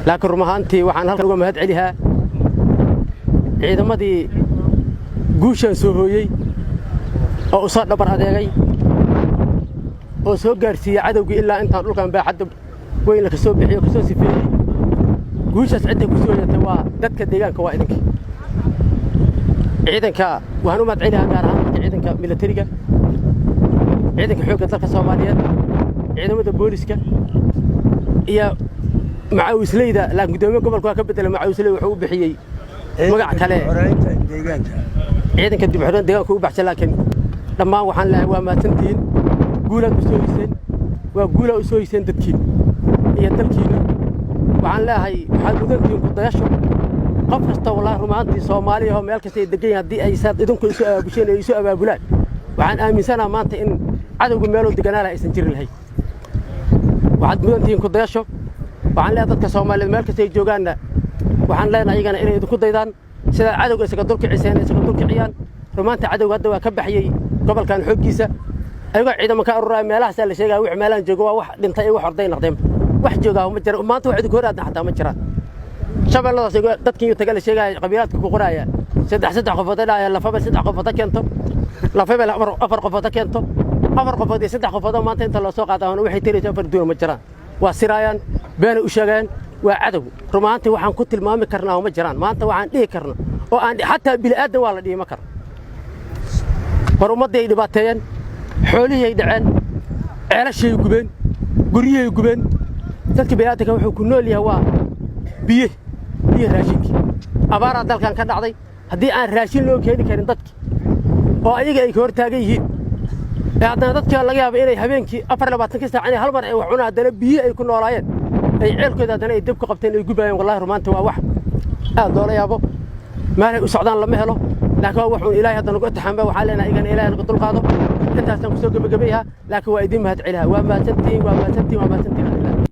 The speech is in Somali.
Laakiin run ahaantii waxaan halkan uga mahad celihaa ciidamadii guushaan soo hooyey oo u soo dhabar adeegay oo soo gaarsiiyey cadowgii ilaa intaan dhulkan baaxadda weyn ka soo bixiyo, ka soo sifeeyey. Guushaas cidday ku soo hoyatay waa dadka deegaanka, waa idinka. Ciidanka waxaan u mahad celihaa gaar ahaan marka ciidanka milatariga, ciidanka xoogga dalka Soomaaliyeed, ciidamada booliska iyo macaawisleyda. Laakiin guddoomiye gobolka waa ka beddelay macaawisley, wuxuu u bixiyey magac kale, ciidanka dib xoreyn deegaanka u baxshay. Laakiin dhammaan waxaan leeyahay waa mahadsantihiin, guulaad u soo hoyseen, waa guulaa u soo hoyseen dadkiin iyo dalkiinna. Waxaan leeyahay waxaad mudantihiin ku dayasho. Qof kasta, wallaahi, rumaantii Soomaaliya oo meel kasta ay degan yahin, haddii ay saad idinku isu abaabushaan ay isu abaabulaan, waxaan aaminsanaha maanta in cadowga meeloo deganaa laha aysan jiri lahayn. Waxaad mudantihiin ku dayasho. Waxaan leeyahay dadka Soomaaliyeed meel kasta ay joogaanna, waxaan leenahay iyagana inay idinku daydaan sidaad cadowga isaga dulkiciseen, isaga dulkiciyaan. Rumaanta cadowga hadda waa ka baxyey gobolkan xooggiisa, ayagoo ciidamo ka aruraya meelahaasaa la sheegaya. Wix meelahan jooga waa wax dhintay iyo wax orday noqdeen. Wax joogaa ma jira maanta, wax idinku hor aadna xataa ma jiraan. Shabeelladaas dadkii taga la sheegaya, qabiilaadka ku qoraaya saddex saddex qofood dhahaya, lafabel saddex qofood ha keento, lafabel afar qofood ha keento. Afar qofood iyo saddex qofood oo maanta inta loo soo qaada waxay tiraysa afar duuna ma jiraan. Waa siraayaan, beenay u sheegayaan, waa cadow. Rumaantii waxaan ku tilmaami karnaa ma jiraan maanta, waxaan dhihi karno oo aan xataa bini'aadan waa la dhihi ma karo. War ummaddii ay dhibaateeyeen, xoolihii ay dhaceen, ceelashay gubeen, guryihay gubeen. Dadka bini'aadanka wuxuu ku nool yahay waa biye iyo raashinkii. Abaaraa dalkan ka dhacday. Haddii aan raashin loo keeni karin dadki oo ayaga ay ka hor taagan yihiin, ee haddana dadka laga yaaba inay habeenkii 24-kii saac inay hal mar ay wax cunaan, haddana biyo ay ku noolaayeen ay ceelkooda haddana ay dab ku qabteen, ay gubaayeen, wallahi rumaanta waa wax aad loola yaabo. Meelay u socdaan lama helo, laakiin waa wax uun Ilaahay hadda nagu imtixaanba. Waxaan leenahay igana Ilaahay nagu dulqaado. Intaasaan kusoo gebagabayaha, laakiin waa idiin mahad celiha. Waa mahadsantihiin, waa mahadsantihiin, waa mahadsantihiin.